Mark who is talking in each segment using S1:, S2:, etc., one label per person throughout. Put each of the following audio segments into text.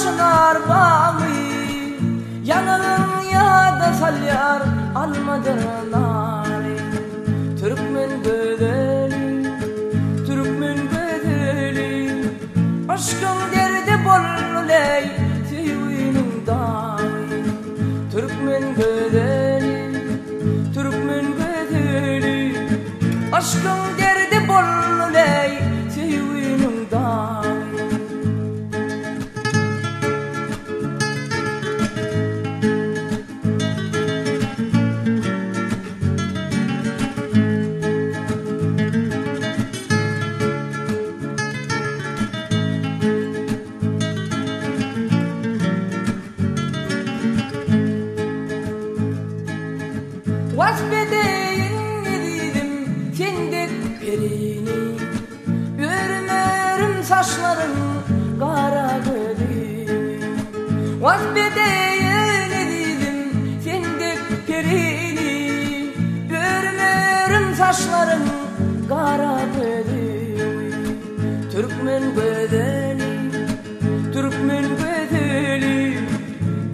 S1: çynar bagy, Ýaňagyň ýada salýar almadyr nary. Türkmen gözeli, türkmen gözeli, Yşkyň derdi boldy-leý, söýginiň dagy. Türkmen gözeli, türkmen gözeli, Yşkyň derdi boldy-leý, söýginiň dagy. Wasp edeýin ezizim sen dek perini, Örüm-örüm saçlaryň gara gözüni. Wasp edeýin ezizim sen dek perini, Örüm-örüm saçlaryň gara gözüni. Türkmen gözeli, türkmen gözeli,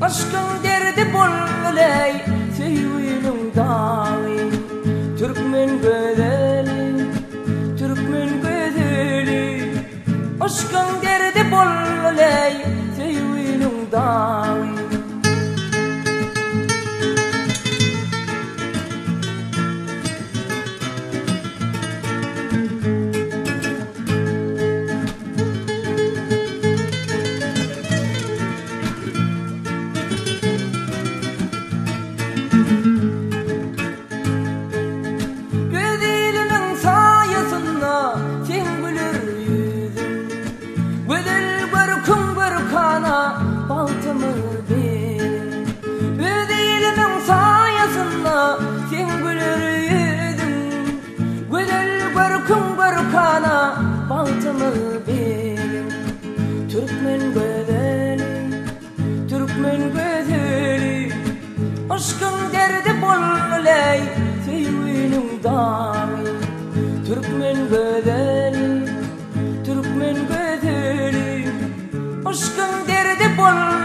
S1: Yşkyň derdi boldy-leý, söýginiň dagy. Türkmen gözeli, türkmen gözeli, Yşkyň derdi boldy-leý, söýginiň dagy. Öz iliniň saýasynda seň güler ýüzüň, Gözel görküň görkana bagtymyz biziň. Öz ilimiň saýasynda seň güler ýüzüň, Gözel görküň görkana bagtymyz biziň. Türkmen gözeli, türkmen gözeli, Yşkyň derdi boldy-leý, söýginiň dagy. Türkmen gözeli, türkmen gözeli, Yşkyň derdi boldy.